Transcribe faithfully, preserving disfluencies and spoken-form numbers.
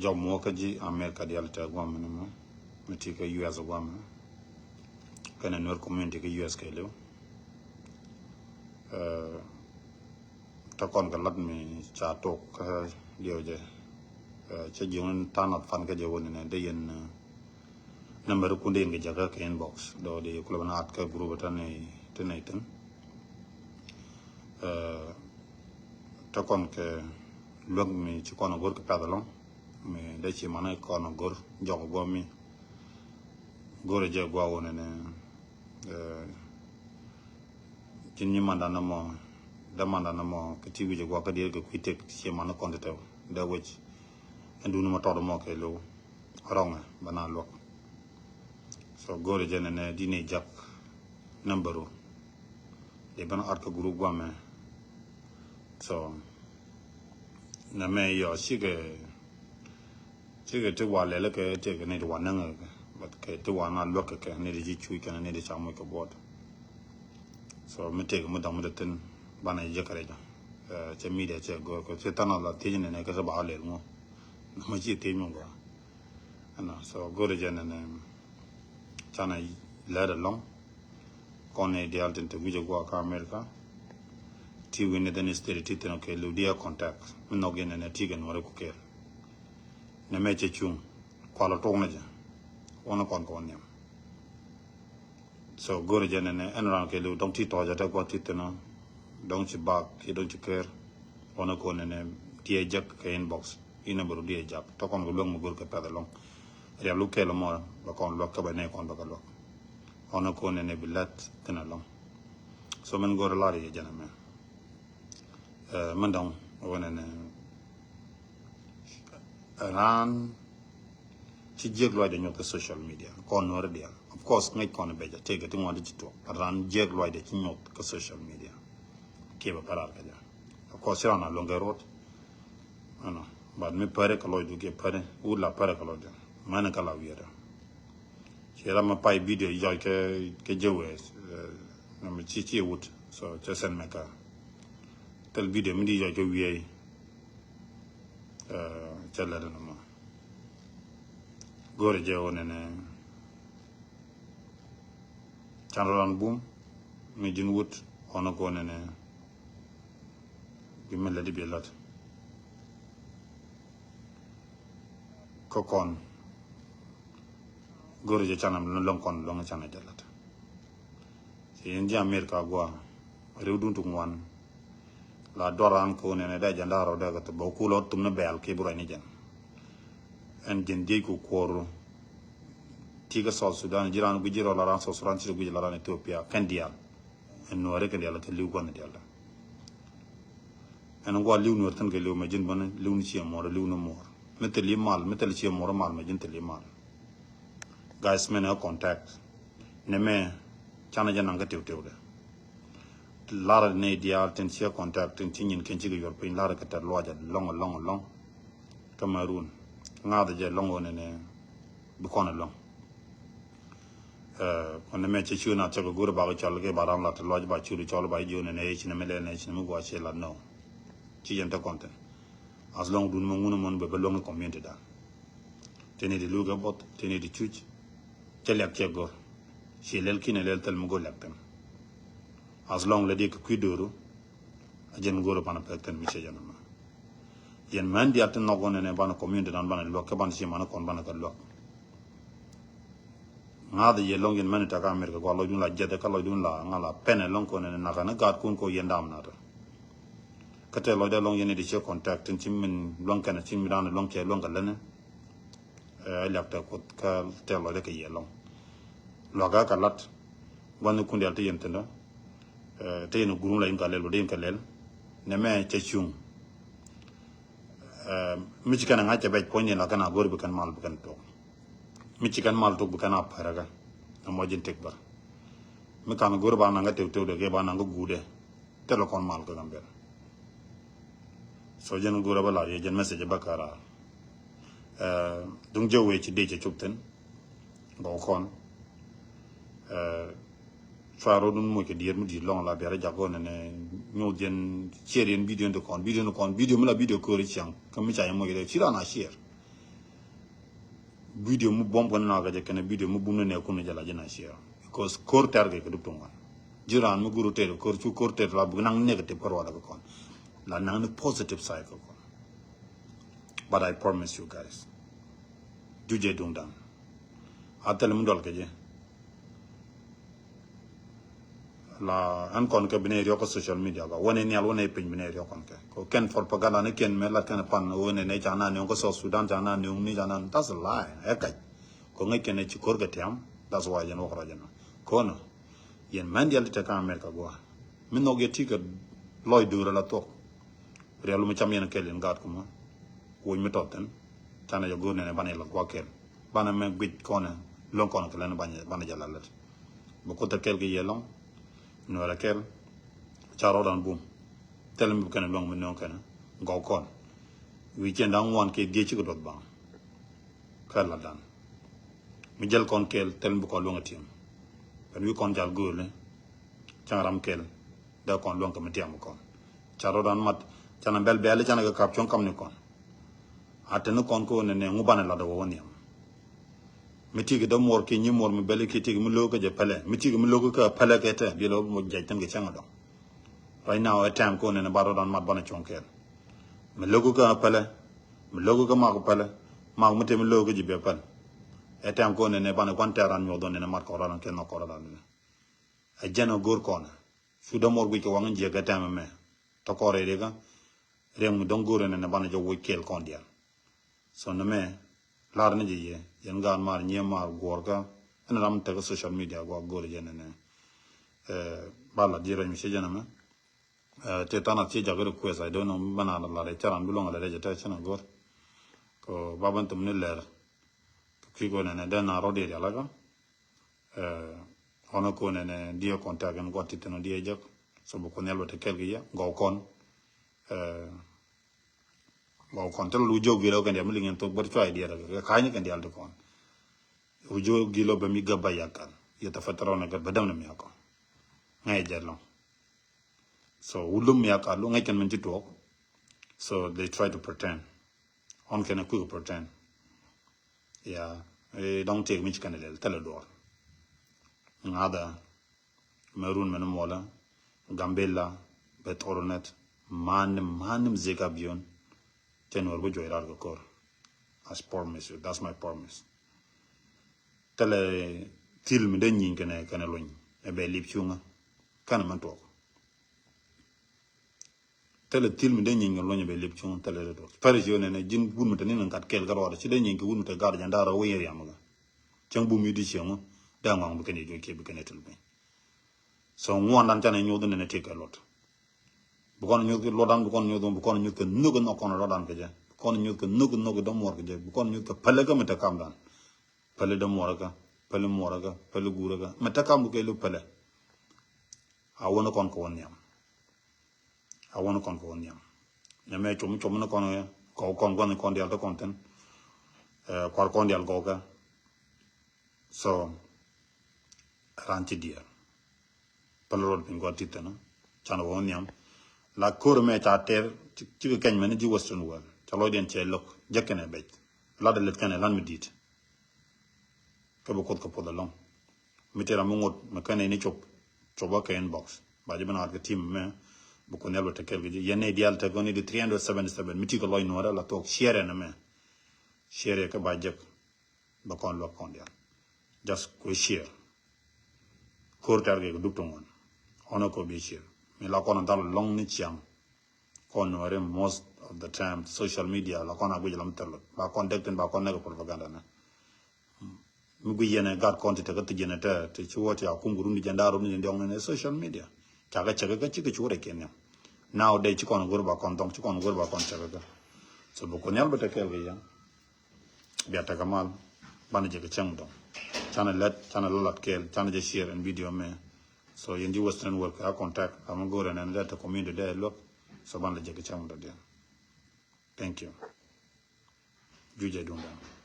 Jɔk muɔ kä ji̱ America dial tɛ guam ni mɔ mi ti kä U S guam kɛnɛ Nuer community kä U S kɛ liw. Tɛ kɔn kɛ lat mi ca tok kä diɛw jɛ. Cɛ jiŋ tan ɔt fan kä jɛ wuni nɛ dee yɛn nambari kun dee yɛn kɛ jakä kɛ inbox dɔɔ dee kulɛ bɛ na at kä group tɛ nɛ tɛ nɛ thin. Tɛ kɔn kɛ luäk mi ci kɔn a go̱r kɛ pɛth alɔŋ mi dee ci manɛ kɔn a go̱r jɔk a guɔ mi go̱r a jɛ guɔ wuni nɛ. Cin nyi manda na mɔ da manda na mɔ kɛ ti wi̱c a guɔ kä dier kɛ kui̱ tek ci manɛ kɔn te tɛw dee wi̱c. Ɛn duni ma tɔt mɔ kɛ low rɔŋɛ ba na luɔk. So go̱r a jɛ nɛ nɛ di nɛ jak nambari. Dee ben at kä group guamɛ. So nɛ mɛ yɔ cikɛ cikɛ ti wa lɛlɛ kɛ tëëkɛ ni ti wa näŋɛ kɛ but kɛ ti wa na luäk kɛ kɛ ni ti ci cuc kɛn ni ti ca moc kɛ buɔt. So mi tëëkɛ mi dɔŋ mi ti thin banɛ jɛ kɛ rɛc. Cɛ media cɛ go̱r kɛ ti than a la thiec ni nɛ kɛ ti ba lɛl ŋu. Nɛ mɛ ci thiec mi gɔa. Ɛnɔ so go̱r jɛ nɛ nɛ canɛ lɛt alɔŋ. Kɔn ni dial tin te wi̱c a guɔ kä America. Ti wi̱n ni then state ti thin okay liw diɛ contact mi nhɔk yɛn nɛ ti kɛ nuɔri ku ker. Nɛ mɛ cɛ cuŋ kual tok ni jɛ. Wɔn kɔn kɛ wä nhiam. So go̱r jɛ nɛ nɛ ɛn ran kɛ liw dɔŋ ti tɔɔcɛ tɛ guɔ ti thin dɔŋ ci bak ki dɔŋ ci ker. Wɔn kɔn nɛ nɛ diɛ jɛk kɛ inbox. Inɛ bɛ ru diɛ jak tɔ kɔn kɛ luäk mi go̱r kɛ pɛth alɔŋ. Rial lu kɛl mɔ bɛ kɔn luäk kä bɛ nɛ kɔn bɛ kɛ luäk. Wɔn kɔn nɛ nɛ bi lät thin alɔŋ. So min go̱r lar yɛ jɛn amɛ. Min dɔŋ wɛnɛ nɛ raan ci jiɛk luacdɛ nyuɔth kä social media kɔn nuɔri dial. Of course ŋäc kɔn bɛc a tëëkɛ ti ŋuɔt ci tuɔk but raan jiɛk luacdɛ ci nyuɔth kä social media. Kiɛ bɛ pärar kä jɛ. Of course ci raan a luɔŋ kɛ ruɔt. Ɛnɔ but mi päri kɛ lɔcdu kiɛ päri wut la päri kɛ lɔcdɛ mɛn kä la wiɛɛdɛ. Ci ram mi pay video jɔc kɛ kɛ jɛ wee. Nɛ mi ci ci wut so cɛ sɛn mɛ kä thil video mi di jɔc kɛ wiee. Cɛ lɛ dɛ nɔmɔ go̱rɛ jɛ wä nɛnɛ. Can rɔ ran bum mi jin wut ɔnɔ ko nɛnɛ. Bi mi lɛ di bi lɔt kä kɔn. Go̱rɛ jɛ can am lɔŋ kɔn lɔŋ can a jɛ lɔt. Ci in ji̱ America guɔ riw dun ti ŋuan. La duar an ko nɛnɛ dee jɛn da̱r rɔ dee kɛ thop bɛ ku lɔ thum ni bɛɛl ki bi ruac ni jɛn. Ɛn jɛn jiec ku kuɔru. Ti kä South Sudan ji̱ ran guic ji̱ rɔ la ran South Sudan ci guic la ran Ethiopia kɛn diaal. Ɛn nuɔri kɛn diaal kɛ liw kuan diaal. Ɛn guɔ liw nuɔr thin kɛ liw mɛ ji̱n bäni liw ni ciɛ muɔr liw ni muɔr mi thil i̱ mal mi thil ciɛ muɔr mal mɛ ji̱n thil i̱ mal. Guys mɛn ɛ contact nɛ mɛ canɛ jɛ naŋ kä tiw tiw dɛ. Lar ni diaal tin ciɛ contact tin ci nyin kɛn cikɛ yuɔr piny lar kɛ tɛt luɔcɛ lɔŋ lɔŋ lɔŋ. Kä mɛ run ŋath jɛ lɔŋ wä nɛ nɛ bi kɔn lɔŋ. Kɔn mɛ cɛ ciö na cɛ kɛ go̱r ba kɛ cɔl kɛ ba ran lat lɔc ba ciö di cɔl ba jiö nɛ nɛ ci nɛ mi lɛ nɛ ci nɛ mi gua ci lat nɔ. Ci jɛn te kɔn thin. As long dun mɛ ŋun mɔn bɛ bɛ luɔŋ i community dan. Tini di luk ɛ bɔth tini di cuc. Cɛ liak cɛ go̱r ci lɛl kinɛ lɛl thil mi go̱r liak thin. As long lɛ di kɛ kui̱ do̱ru. A jɛn go̱r banɛ pɛk thin mi cɛ jɛn ma. Yɛn mɛn dial tin nhɔk wä nɛnɛ banɛ community dan banɛ luɔk kɛ banɛ ci manɛ kɔn banɛ kɛ luɔk. Ŋa̱th yɛ lɔŋ yɛn mɛn itak America gua lɔcdun la jɛth kä lɔcdun la ŋa la pɛnɛ lɔŋ kɔn nɛnɛ nakä ni gaat kun kɔ yɛn dam natä. Kä tɛ lɔcdɛ lɔŋ yɛn iti ciɛ contact tin ci min luɔŋ kɛnɛ ci min dan luɔŋ cɛ luɔŋ kɛ lɛnɛ. Ɛ liak tɛ kuth kä tɛ lɔcdɛ kɛ yɛ lɔŋ. Luakä kɛ lat. Gua̱n ni kun dial ti yɛn thin dɔ. Te yin gurum la yin ka lɛl wä di yin ka lɛl. Nɛ mɛ cɛ cuŋ. Mi ci kɛn a ŋa̱c cɛ bɛc puɔ̱ny ni la kɛn a go̱r bi kɛn mal bi kɛn tok. Mi ci kɛn mal tok bi kɛn a pɛrɛ kɛ. Ɛ mɔ jin tek bär. Mi kan go̱r ba naŋ kä tek tek de kɛ ba naŋ kä guudɛ. Thilɛ kɔn mal kä Gambɛl. So jɛn go̱r a bä la yɛ jɛn message bä kɛ raar. Duŋ jɛ wee ci dee cɛ cop thin. Bä kɔn. Cua rot dun moc kɛ diet mi diet lɔŋ la biarɛ jak gɔn nɛ nyuth jɛn share yɛn video ni kɔn video ni kɔn video mi la video kööri ciaŋ kä mi ca yɛn moc kɛ dee ci ran a share. Video mi buɔ̱m kɛn na kɛ jɛ kɛn video mi bum ni nɛ kun ni jɛ la jɛ na share. Because ko̱r tɛr kɛ kɛ dup tuŋ wan. Ji̱ raan mi guru tɛr ko̱r cu ko̱r tɛr la buk naŋ negative kɛ ruɔdɛ kɛ kɔn. La naŋ ni positive side kɛ kɔn. But I promise you guys. Jujɛ duŋ dan. A thil mi dɔl kɛ jɛ. La ɛn kɔn kɛ bi nɛ riɔk kä social media ba wɛn in nial wɛn in piny bi nɛ riɔk kɔn kɛ kɔ kɛn propaganda ni kɛn mɛ lat kɛn pan wɛn in ca na niɔŋ kä South Sudan ca na niɔŋ ni ca na. That's a lie. Ɛ kac kɔ ŋäc kɛn ci ko̱r kɛ tiam. That's why yɛn wak rɔ jɛ na kɔn yɛn mɛn dial ti te kä America gua mi nhɔk yɛ ti kɛ lɔc duur la thuɔk. Riɛl mi cam yɛn kɛl in gaat kumä. Woc mi tɔth thin canɛ jɛ go̱o̱r nɛnɛ banɛ la guak kɛl. Banɛ mɛ guic kɔnɛ lo̱ŋ kɔnɛ kɛ lɛn banɛ jɛ la lät. Bɛ kuoth kɛl kɛ yɛ lɔŋ. Nuɛrɛ kɛl. Ca rɔɔdan bum. Thɛl mi kɛnɛ luɔŋ mi nööŋ kɛnɛ gɔw kɔn. Wi̱i̱ ciɛn da̱ŋ ŋuan kɛ dhiec cikɛ duɔth baŋ. Kɛ la dan mi jäl kɔn kɛl thɛl mi kɔn luɔŋ a tiɛm. Kɛn wi̱i̱ kɔn jal gööli. Caŋ ram kɛl dee kɔn luɔŋ kɛ mi tiam kɔn. Ca rɔɔdan mat canɛ bɛl bɛl canɛ kɛ kap cuɔ̱ŋ kam ni kɔn. A teni kɔn kä wä nɛnɛ ŋu banɛ lat wä wä nhiam. Mi tiki dee muɔr ki nyi muɔr mi bɛli ki tiki mi lo̱k kä jɛ pɛlɛ mi tiki mi lo̱k kä pɛlɛ kɛ tɛ biɛl wä jɛc thin kɛ cäŋ a dɔŋ. Right now ɛ tɛm kä wä nɛnɛ ba rɔɔdan mat banɛ cuɔ̱ŋ kɛl. Mi lo̱k kä pɛlɛ mi lo̱k kä mak pɛlɛ mak mi te mi lo̱k kä jɛ biɛ pɛl. Ɛ tɛm kä wä nɛnɛ banɛ kuan tɛran nyuɔth wä nɛnɛ mat kɔrɔdan kɛ nhɔk kɔrɔdan nɛnɛ. Ɛ jɛn ɛ go̱r kɔnɛ. Cu dämuɔr guic kɛ waŋ jiɛk kɛ tɛmɛ mɛ. Tɔ kɔrɛ rikä. Riɛŋ mi dɔ̱ŋ go̱rɛ nɛnɛ banɛ jɛ woc kɛɛl kɔn diaal. So nɛ mɛ lar ni jɛ yɛ yɛn gaat mar nyiɛ mar guɔrkä. Ɛn ram tekɛ social media gua go̱rɛ jɛ nɛnɛ. Ba lat ji̱ rɛc mi cɛ jɛ nɛ mɛ. Tëë than a thiec jakä request, I don't know, bä na la rɛc cä ran bi luɔ̱ŋ a la rɛc a tɛ cä na go̱r. Kɛ ba bän thum ni lɛr. Kɛ kui̱ kɛ nɛnɛ dɛn na rɔ̱diɛ rialakä. Ɣɔnä kɛ nɛnɛ diɛ contact in guat ti thin diɛ jek. So bä kun nhial bä te kɛl kɛ yɛ gɔw kɔn. Gɔw kɔn te lu jok gilɔ kɛn dial mi liŋ in thok bär cua idiɛ rɛ kɛ ka̱ny kɛn dial ti kɔn. Wu jok gilɔ bä mi gäb bä yakan yɛ tɛ fɛt rɔn kɛ bä däm ni mi akɔ. Ŋa̱c jɛ lɔŋ. So wu lum mi aka lu ŋäc kɛn min ci tuɔk. So they try to pretend. Ɣɔn kɛn a quick pretend. Ya, dɔŋ tiek mi ci kɛn a lɛl thilɛ duɔr. Ŋa̱thä mɛ run mɛn muɔlä Gambela bɛ thornet manim manim zika bion. Cɛ nuɔr bi juɔc rar kɛ kor. As promise you, that's my promise. Thilɛ thil mi dee nyieny kɛnɛ kɛnɛ luny ɛ bɛ lip cuŋä. Kɛnɛ mɛn tuɔk. Thilɛ thil mi dee nyieny kɛ luny ɛ bɛ lip cuŋä thilɛ dee tuɔk. Parish yonɛ nɛ ji̱n wun mi te ni ni gat kɛɛl kɛ ruɔt ci dee nyieny kɛ wun mi te gat jɛn da̱r ɛ wi̱i̱ riam kɛ. Cäŋ bum yi di cieŋ wä dee ŋɔaŋ bi kɛn yɛ juɔc kiɛ bi kɛn yɛ thil piny. So ŋuandan canɛ nyuɔth nɛnɛ tiek kɛ luɔt. Bi kɔn nyuɔth kɛ luɔtdan bi kɔn nyuɔth bi kɔn nyuɔth kɛ nhök kɛ nhɔk kɔn luɔtdan kɛ jɛ. Bi kɔn nyuɔth kɛ nhök kɛ nhɔk kɛ dämuɔr kɛ jɛ bi kɔn nyuɔth kɛ pälɛ kɛ mi te kamdan. Pälɛ dämuɔr kä pälɛ muɔr kä pälɛ guur kä mi te kam bi kɛ lu pälɛ. A wä ni kɔn kɛ wä nhiam. A wä ni kɔn kɛ wä nhiam. Nɛ mɛ com com ni kɔn kɔw kɔn gua̱n kɔn dial te kɔn thin. Kuar kɔn dial gɔw kä. So ran ci diɛɛr. Päl rot piny gua̱ tithin canɛ wä nhiam. La ko̱r mɛ ca tɛr cikɛ kɛny mɛn ji̱ Western world ca lɔcdiɛn cɛ lo̱k jek kɛnɛ bɛc. Lat a leth kɛnɛ lan mi di̱t. Kä bi kuoth kɛ puɔth ɛlɔ̱ŋ. Mi tëë ram mi ŋot mɛ kɛn ini cop cop kä kɛ inbox. Ba jɛ bi naat kɛ team mɛ bi kuoth nhial bɛ te kɛl kɛ ji̱ yɛn ni dial te kɔn ni di three hundred seventy seven mi ti kɛ lɔc nuɔrɛ la thok share ɛn mɛ. Share kɛ ba jek. Bɛ kɔn luak kɔn dial. Just ku share. Ko̱r tɛr kɛ kɛ duk ti ŋuan. Ɔnɔ kɔ bi share mi la kɔn dhal lɔŋ ni ciaŋ. Kɔn nuɔri most of the time social media la kɔn a guic lam thil ba kɔn dek tin ba kɔn nɛk propaganda na. Mi guic yɛn ɛ gat kɔn ti tekɛ thic yɛn ɛ tɛ ti ci wä ti a kum kɛ run di jɛn daar run di diɔŋ ni social media. Cakɛ cɛkɛ kä cikɛ cu rɛc kɛ niam. Nowadays ci kɔn go̱r ba kɔn dhɔŋ ci kɔn go̱r ba kɔn cakɛ kä. So bi kɔn nhial bɛ tɛ kɛɛl kɛ yɛn. Bia tekɛ mal banɛ jɛ kɛ cäŋ dhɔŋ. Canɛ lɛt canɛ lɔlat kɛɛl canɛ jɛ share in video mɛ. So yɛn ji̱ Western world kɛ a contact ram mi go̱r ɛn ɛn dee te community dee luäk. So banɛ jɛ kɛ cäŋ dhɔŋ diɛn. Thank you. Jujɛ duŋdɛ.